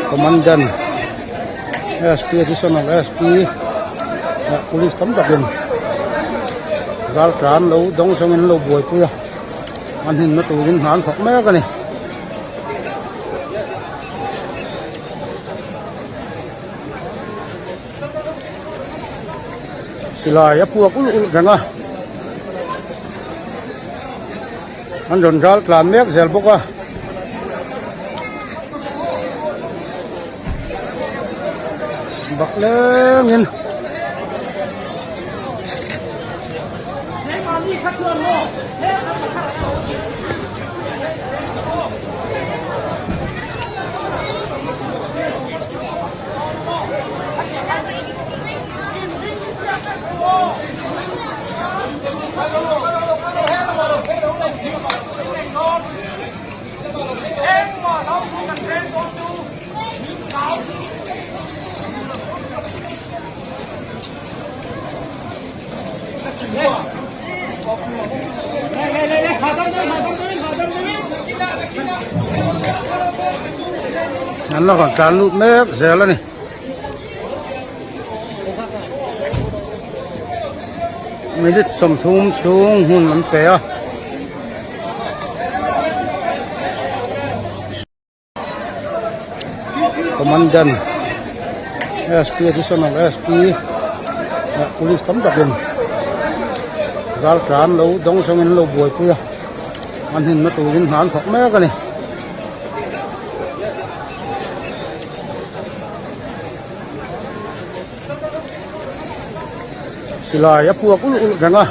Commandant SP Additional SP leh police tam takin ral tlan lo dawng zawngin an lo buaipui a an himna turin hna an thawk mek a ni. Silai a puak ulh ulh reng a an rawn ral tlan mek zel bawk a. Bak lengin An la rawn tlan lut mek zel a ni. Minute 30 chhung hun an pe a. Commandant SP Additional SP leh police tam takin ral tlan lo dawng zawngin an lo buaipui a an himna turin hna an thawk mek a ni. Silai a puak ulh ulh reng a.